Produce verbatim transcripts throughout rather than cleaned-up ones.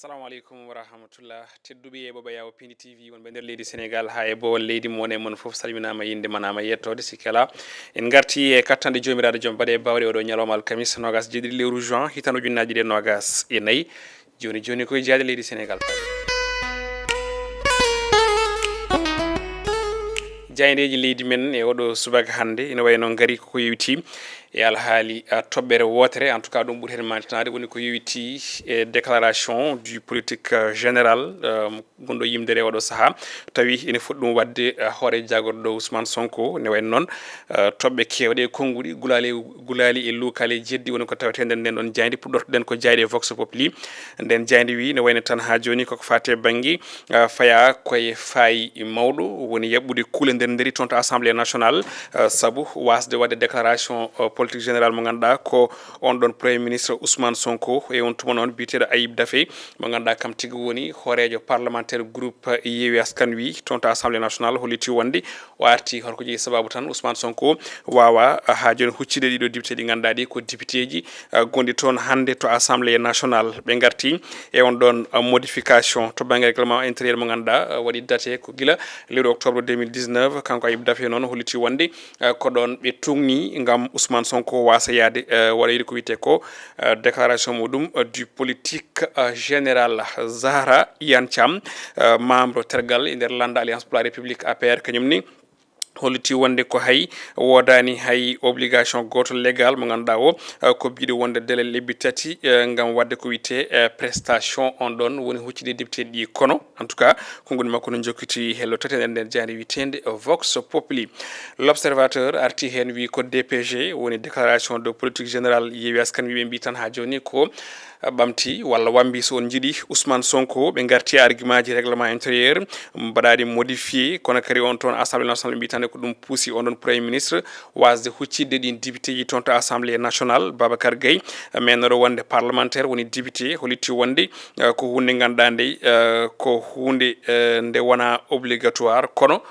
Assalamu aleykum wa rahmatullah. Tedduɓe yeeɓooɓe Yawo Pindi T V, wonɓe nder leydi Senegal haa e bowal leydi, mo woni e mon fof salminaama, innde manaama, yettoode sikkela. En ngarti e kattanɗe Joomiraaɗo Joom Baɗe e Baawɗe, oɗo ñalawma alkamis, noogas jeeɗiɗi lewru juin, hitaande ujunnaaje ɗiɗi e noogas e nayi. Jooni jooni koye jaade leydi Senegal. Jaayndeeji leydi men e oɗo subaka hannde ina wayi no ngari ko yowiti e alhaali, a, toɓɓere wootere, en tout cas ɗum ɓuri heen maantinaade, woni ko yowiti e déclaration du politique, euh, général, euh, gonɗo yimde e oɗo sahaa, tawi ene foti ɗum waɗde, eh, hoore jagorɗo Ousmane Sonko. Ne wayi noon, eh, toɓɓe keewɗe e konnguɗi, gulaali, gulaali e luukaali e jeddi woni ko tawetee nder nden ɗon jaaynde. Puɗɗortoɗen ko jaaynde Vox Populi. Nden jaaynde wi, ne wayno tan haa jooni koko faati e bannge, eh, faya koye faayi mawɗo, woni yaɓɓude kuule nder nderi toon to Assemblée nationale, eh, sabu waasde waɗde déclaration, eh, politique générale mo ngannduɗaa ko on ɗon Premier ministre Ousmane Sonko e on tuma noon biyeteeɗo Ayib Daffé, mo ngannduɗaa kam tigi woni hooreejo parlementaire groupe Yewwi Askan Wi toon to Assemblée nationale, holliti wonde o arti, holko jeyi sababu tan Ousmane Sonko waawa haa jooni huccitde ɗiɗo député ɗi ngannduɗaa ɗi ko députéji, ah, gonɗi toon hannde to Assemblée nationale. Ɓe ngarti e on ɗon, ah, modification to bannge règlement intérieur mo ngannduɗaa, ah, waɗi date ko gila lewru octobre deux mille dix-neuf. Kanko Ayib Daffé noon holliti wonde, ah, ko ɗoon ɓe tugni ngam Ousmane Sonko waasa yaade, ah, waɗoyde ko wiyetee ko, ah, déclaration muɗum, ah, du politique, ah, général. Zahra Iyane Thiam, ah, membre tergal e nder lannda Alliance pour la République, A P R, kañum ni holliti wonde ko hay woodaani hay obligation gooto légal mo ngannduɗaa o, ah, ko biɗo wonde délai lebbi tati, eh, ngam waɗde ko wiyetee, eh, prestation on ɗon woni huccitde député ɗi. Kono, en tout cas, konguɗi makko no jokkiti hello tati e nder nden jaaynde wiyeteende Vox Populi. L'Observateur arti heen, wi ko D P G, woni déclaration de politique générale Yewwi Askan Wi, ɓe mbi tan haa jooni ko ɓamti walla wambi, so on njiɗi, Ousmane Sonko. Ɓe ngarti e argumentji règlement intérieur mbaɗaaɗi modifié, kono kadi on toon Assemblée nationale ɓe mbi tan ko ɗum puusi on ɗon Premier ministre waasde huccitde ɗin députéji toon to Assemblée nationale. Babacar Gueye, meenooɗo wonde parlementaire, woni député, holliti wonde, eh, ko huunde ngannduɗaa nde, eh, ko huunde, eh, nde wonaa obligatoire, kono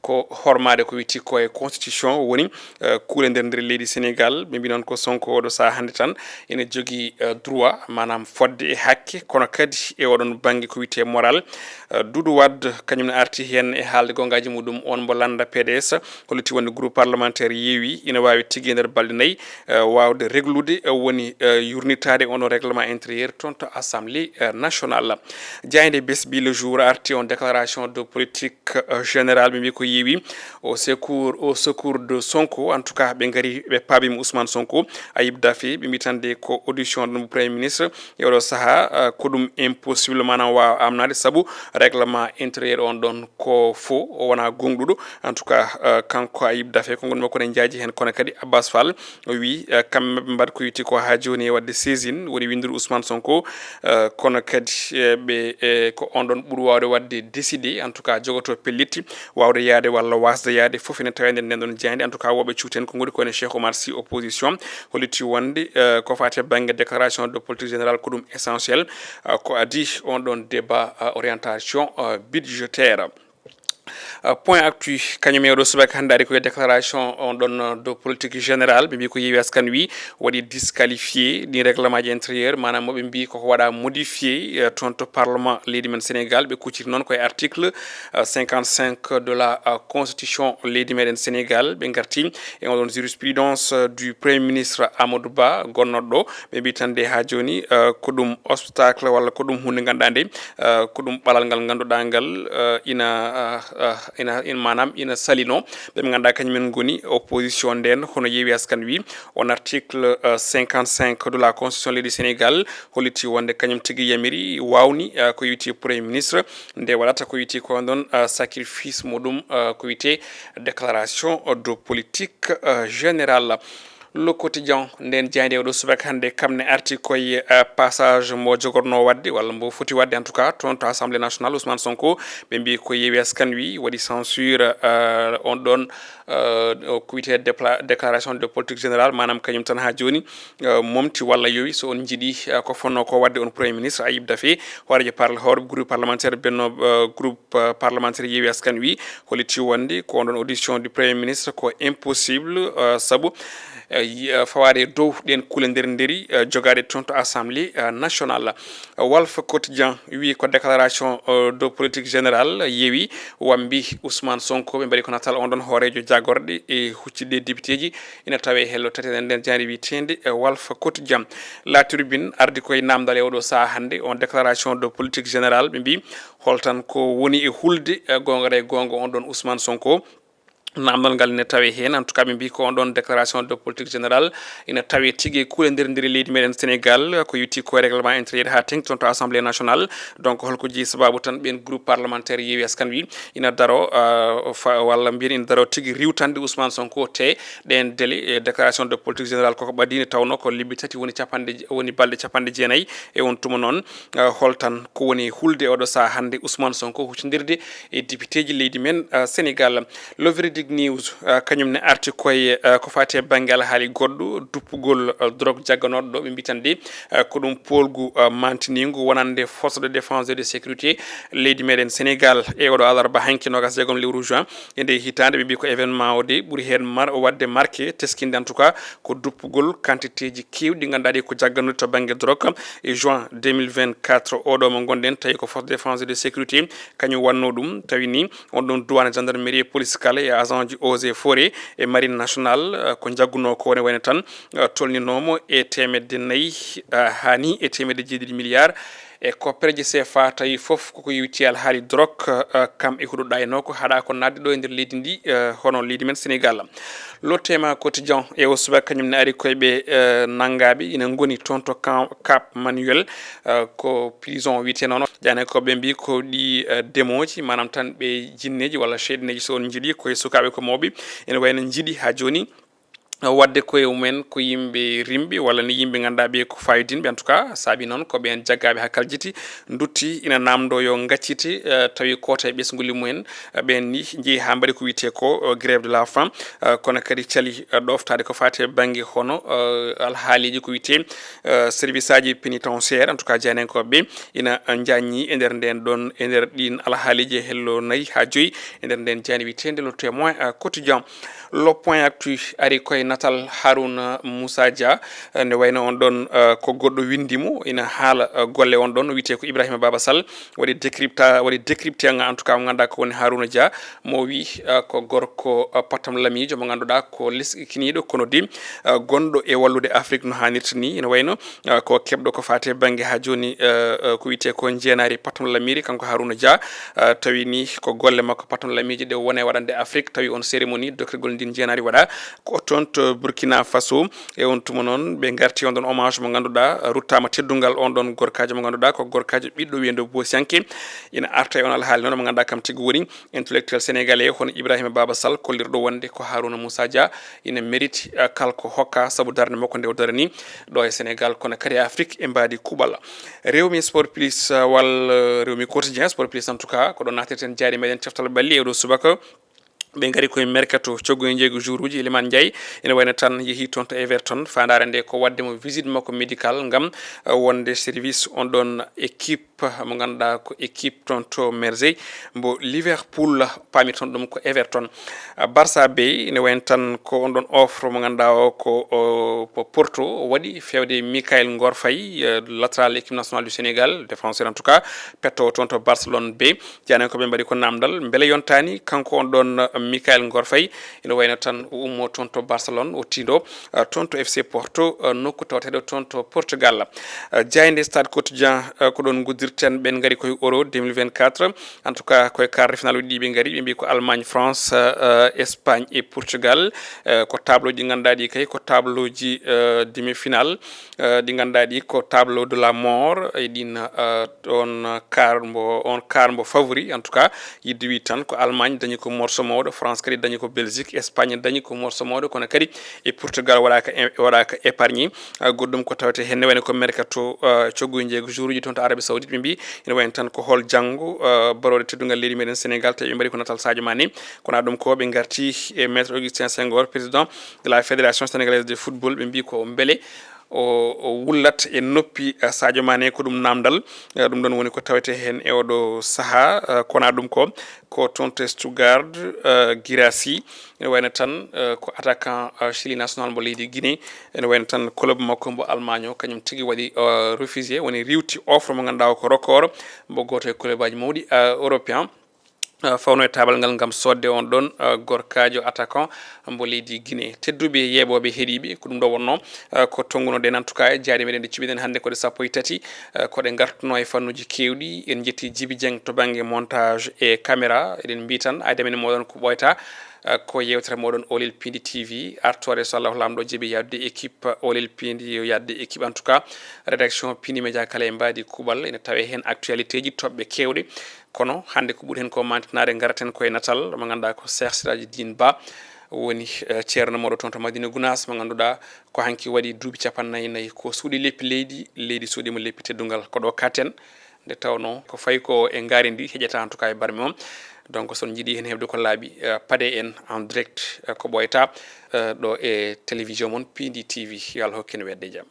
ko hormaade ko wiyetee ko e constitution woni, eh, kuule nder nder leydi Senegal. Ɓe mbi noon ko Sonko oɗo sahaa hannde tan ene jogii, eh, droit, maanaam fodde e hakke, kono kadi e oɗon bannge ko wiyetee moral. Eh, Doudou Wade kañum ne arti heen e haalde goongaaji muɗum, on mbo lannda P D S, holliti wonde groupe parlementaire Yewwi ina waawi tigi e nder balɗe nayi, eh, waawde reglude, eh, woni, eh, yurnitaade on règlement intérieur toon to Assemblée, eh, nationale. Jaaynde Bes Bi Le Jour arti on déclaration de politique, eh, générale, ɓe mbi ko Yewwi au secours, au secours de Sonko. En tout cas, ɓe ngari, ɓe paabima Ousmane Sonko, Ayib Daffé, ɓe mbi tan de ko audition ɗum Premier ministre. E oɗo sahaa, ah, ko ɗum impossible, maanaam waawa amnaade, sabu règlement intérieur on ɗon ko faux, o wonaa gonɗuɗo. En tout cas, ah, kanko Ayib Daffé, konguɗi makko ne njaaji heen, kono kadi Abbas Fall o wi, ah, kamɓe ɓe mbaɗ ko wiyetee ko haa jooni e waɗde saisine, woni winndude Ousmane Sonko, ah, kono kadi, eh, ɓe, eh, ko on ɗon ɓuri waawde waɗde décidé, en tout cas, jogoto pellitte waawde yaade walla waasde yaade, fof ene tawee nder nden ɗon jaaynde. En tout cas, woɓɓe cuuti heen konguɗi ko wayno Cheikh Oumar Sy, opposition, holliti wonde, eh, ko faati e bannge déclaration de politique générale ko ɗum essentiel, eh, ko adii on ɗon débat, eh, orientation, eh, budgétaire. Eh, Point Actu, kañum e oɗo subaka hannde ari ko e déclaration on ɗon, eh, de politique générale. Ɓe mbi ko Yewwi Askan Wi waɗi disqualifié ɗin règlement ji intérieur, maanaam mo ɓe mbi koko waɗa modifié, eh, toon to parlement leydi men Sénégal. Ɓe kucciti noon ko e article, eh, cinquante-cinq de la, eh, constitution leydi meɗen Sénégal. Ɓe ngarti e on ɗon jurisprudence, eh, du Premier ministre Amadou Ba gonnoɗo ɗo. Ɓe mbi tan de haa jooni, eh, ko ɗum obstacle walla ko ɗum huunde ngannduɗaa nde, eh, ko ɗum ɓalal ngal ngannduɗaa ngal, eh, ina, eh, eh, ina, ina, maanaam ina salino ɓe ɓe ngannduɗaa kañum en ngoni opposition nden, hono Yewwi Askan Wi. On article, eh, cinquante-cinq de la constitution leydi Sénégal holliti wonde kañum tigi yamiri, waawni, eh, ko yowiti Premier ministre, nde waɗata ko wiyetee ko ɗon, ah, sacrifice muɗum, ah, ko wiyetee déclaration de politique, ah, générale. Le Quotidien, nden jaaynde oɗo subaka hannde, kam ne arti koye, ah, passage mbo jogorno waɗde walla mbo foti waɗde, en tout cas, toon to Assemblée nationale, Ousmane Sonko. Ɓe mbi ko Yewwi Askan Wi waɗi censure, ah, on ɗon, ah, ko wiyetee dépla-, déclaration de politique générale, maanaam kañum tan haa jooni, eh, momti walla yowi, so on njiɗi, eh, ko fonnoo ko waɗde on Premier ministre Ayib Daffé, hooreejo parl-, hoore groupe parlementaire Benno, eh, groupe, eh, parlementaire Yewwi Askan Wi, holliti wonde ko on ɗon audition du Premier ministre ko impossible, eh, sabu eh, yi- eh, fawaade e dow ɗeen kuule nder nderi, eh, jogaaɗe toon to Assemblée, eh, nationale. Eh, Walf Quotidien wi ko déclaration, eh, de politique générale yewi, wambi Ousmane Sonko, ɓe mbaɗi ko natal on ɗon hooreejo jagorɗe e huccitde députéji, ina tawee hello tati enen nder jaari wiyeteende, eh, Walf Quotidien. La Tribune ardi koye naamndal e oɗo sahaa hannde, on déclaration de politique générale, ɓe mbi holtan ko woni e hulde, eh, goonga e goonga on ɗon Ousmane Sonko. Naamndal ngal ene tawee heen, en tout cas, ɓe mbi ko on ɗon déclaration de politique générale ina tawee tigi e kuule nder nder leydi meɗen Sénégal, ko yowiti ko règlement intérieur haa teŋti toon to Assemblée nationale. Donc, holko jeyi sababu tan ɓeen groupe parlementaire Yewwi Askan Wi ina daro, ah, fa-, walla mbiyen ina daro tigi riwtande Ousmane Sonko te ɗeen délai e déclaration de politique générale koko ɓadii, nde tawnoo ko lebbi tati woni capanɗe je-, woni balɗe capanɗe jeenayi. E on tuma noon, ah, holtan ko woni hulde oɗo sahaa hannde Ousmane Sonko huccondirde e députéji leydi men, ah, Sénégal. Le Verdict News, ah, kañum ne arti koye, ah, ko faati e bannge alhaali goɗɗo, duppugol, ah, drogue jagganooɗo ɗo, ɓe mbi tan de, ah, ko ɗum poolgu, ah, mantiniingu wonande Force de Défense et de Sécurité leydi meɗen Sénégal. E oɗo alarba hanki nogas jeegom lewru juin e nde hitaande, ɓe mbi ko événement o de ɓuri heen mar-, waɗde marqué, teskinde en tout cas ko duppugol quantité ji keewɗi ɗi ngannduɗaa ɗi ko jagganuɗi to bannge drogue e juin deux mille vingt-quatre oɗo mo ngonɗen, tawi ko Force de Défense et de Sécurité kañum wannoo ɗum, tawi ni on ɗon douane, gendarmerie, police kala e agent ji eaux et forêts e marine nationale, eh, ko njaggunoo ko woni wayno tan, eh, tolninooma e teemedde nayi, eh, haa ni e teemedde jeeɗiɗi milliards e koppereeje C F A, tawi fof koko yowiti alhaali drogue, eh, kam e huɗo ɗaynoo ko haɗa ko naatde ɗo e nder leydi ndi, eh, hono leydi men Sénégal. Le Témoin Quotidien e o subaka kañum ne ari koye ɓe, eh, nanngaaɓe ina ngoni toon to Camp Cap Manuel, eh, ko prison wiyetee noon. Jaaynakooɓe mbi ko ɗi, eh, demooji, maanaam tan ɓe jinneeji walla seyɗaneeji, so on njiɗi, koye sukaaɓe ko mawɓe, ene wayno njiɗi haa jooni, eh, waɗde koye mumen ko yimɓe rimɓe walla ni yimɓe ngannduɗaa ɓe ko fayodinɓe. En tout cas, saabi noon ko ɓeen jaggaaɓe haa kaljiti, ndutti ina naamndoo yo ngaccite, eh, tawi koota e ɓesnguli mumen, eh, ɓeen ni njehi haa mbaɗi ko wiyetee ko, eh, grève de la faim, eh, kono kadi cali, eh, ɗoftaade ko faati e bannge hono, eh, alhaaliiji ko wiyetee, eh, service aji pénitentiaire. En tout cas, jaaynakooɓe ɓe ina njaññi e nder ndeen ɗoon, e nder ɗiin alhaaliiji e hello nayi haa joyi e nder ndeen jaaynde wiyeteende Le Témoin, eh, Quotidien. Le Point Actu ari koye natal Harouna Moussa Dia, eh, nde wayno on ɗon, eh, ko goɗɗo winndi mo, ina haala, eh, golle on ɗon, wiyetee ko Ibrahima Baba Sall, waɗi décrypta-, waɗi décrypté nga, en tout cas, mo ngannduɗaa ko woni Harouna Dia, mo wi, eh, ko gorko, eh, patam lamiijo mo ngannduɗaa ko leskiniiɗo, kono de, eh, gonɗo e wallude Afrik no haanirta ni, ina wayno, eh, ko keɓɗo ko faati e bannge haa jooni, eh, eh, ko wiyetee ko njeenaari patam lamiiri, kanko Harouna Dia, eh, tawi ni ko golle makko patam lamiiji ɗe woni e waɗande Afrik, tawi on cérémonie dokkirgol ndin njeenaari waɗa ko toon to Burkina Faso. E on tuma noon, ɓe ngarti on ɗon hommage mo ngannduɗaa ruttaama teddungal on ɗon gorkaajo mo ngannduɗaa ko gorkaajo ɓiɗɗo wiyendo Bosiyanke. Ina arta e on alhaali noon mo ngannduɗaa kam tigi woni intellectuel sénégalais hono Ibrahima Baba Sall, kollirɗo wonde ko Harouna Moussa Dia ina mérite, eh, kala ko hokka sabu darnde makko nde o darani ɗo e Sénégal, kono kadi e Afrik e mbaadi kuuɓal. Rewmi Sport Plus, eh, walla, eh, Rewmi Quotidien Sport Plus, en tout cas, ko ɗo natirten jaari meɗen coftal ɓalli e ɗo subaka. Ɓe ngari koye mercato coggu e njeego jouruuji, Elimane Ndiaye ene wayno tan yehi toon to Everton. Faandaare nde ko waɗde mo visite makko médical ngam, eh, wonde service on ɗon équipe mo ngannduɗaa ko équipe toon to Mersey mbo Liverpool, paami toon ɗum ko Everton. Ah, Barça B ene wayno tan ko on ɗon offre mo ngannduɗaa o ko, o, ko Porto waɗi fewde Mikayil Ngor Faye, eh, latéral équipe nationale du Sénégal, défenseur en tout cas, pettowo toon to Barcelone B. Jaaynakooɓe mbaɗi ko naamndal, mbele yontaani kanko on ɗon, eh, Mikayil Ngor Faye, ina wayno tan o ummo toon to Barcelone, o tindo, eh, toon to F C Porto, eh, nokku tawateeɗo toon to Portugal. Eh, jaaynde Stade Quotidien, eh, ko ɗon nguddirten, ɓen ngari koye Euro deux mille vingt-quatre. En tout cas, koye quart de finale uji ɗi ɓe ngari, ɓe mbi ko Allemagne, France, eh, Espagne e Portugal. Eh, ko tableau ji ɗi ngannduɗaa ɗi kay, ko tableau ji, eh, demi-finale. Eh, ɗi ngannduɗaa ɗi ko tableau de la mort, e ɗin, eh, on quart mbo, on quart mbo favori, en tout cas, yidde wi tan ko Allemagne dañi ko morceau mawɗo, France kadi dañi ko Belgique, Espagne dañi ko morceau mawɗo, kono kadi e Portugal waɗaka, waɗaka épargne. Eh, goɗɗum ko tawete heen ne wayno ko mercato, eh, coggu e njeego jouruuji toon to Arabie Saoudite, ɓe mbi ene wayno tan ko hol janngo, eh, barooɗe teddungal leydi meɗen Sénégal, tawi ɓe mbaɗi ko natal Sadio Mané, kono ɗum ko ɓe ngarti e Maître Augustin Senghor, président de la Fédération Sénégalaise de Football, ɓe mbi ko mbele o wullat e noppi, eh, Sadio Mané, ko ɗum namdal. Eh, ɗum ɗon woni ko tawete heen e oɗo sahaa. Eh, kona ɗum ko, ko toon to Stuttgart, eh, Guirassy. Ene wayno tan, eh, ko attaquant, eh, Chili national mo leydi Guinée. Ene wayno tan club makko mo Allemagne o, kañum tigi waɗi, eh, refusé, woni riwti offre mo ngannduɗaa o ko record, mo gooto e club aji mawɗi, eh, européen. Eh, fawno e taabal ngal ngam soodde on ɗon, eh, gorkaajo attaquant mo leydi Guinée. Tedduɓe yeeɓooɓe heɗiiɓe, ko ɗum ɗo wonno, eh, ko tonngunoɗen en tout cas e jaaɗe meɗen ɗe cuɓiɗen hannde ko ɗe sappo e tati, eh, ko ɗe ngartuno e fannuuji keewɗi. En njetti Jibi Dieng to bannge montage e caméra. Eɗen mbiy tan, aade men e mooɗon ko ɓooyta, eh, ko yeewtere mooɗon Oolel Piindi T V, artoore so Allahu Laamɗo jaɓi yaɗde équipe Oolel Piindi, yo yaɗde équipe en tout cas. Rédaction Piindi Média kala e mbaadi kuuɓal, ene tawe heen actualité ji, toɓɓe keewɗe. Kono hannde ko ɓuri heen ko mantinaade, ngaraten ko e natal mo ngannduɗaa ko Cheikh Siraji Dine Ba woni, eh, ceerno mooɗo toon to Madina Gounass, mo ngannduɗaa ko hanki waɗi duuɓi capannayyi nayi ko suuɗi leppi leydi, leydi suuɗi mo leppi teddungal. Ko ɗo katen, nde tawnoo ko fayi ko e ngaari ndi heƴata en tout cas e barmi on. Donc so on njiɗi heen heɓde ko laaɓi, eh, paɗe en en direct, eh, ko ɓooyta, eh, ɗo e télévision mon Piindi T V. Yo Allah hokku en wedde jam.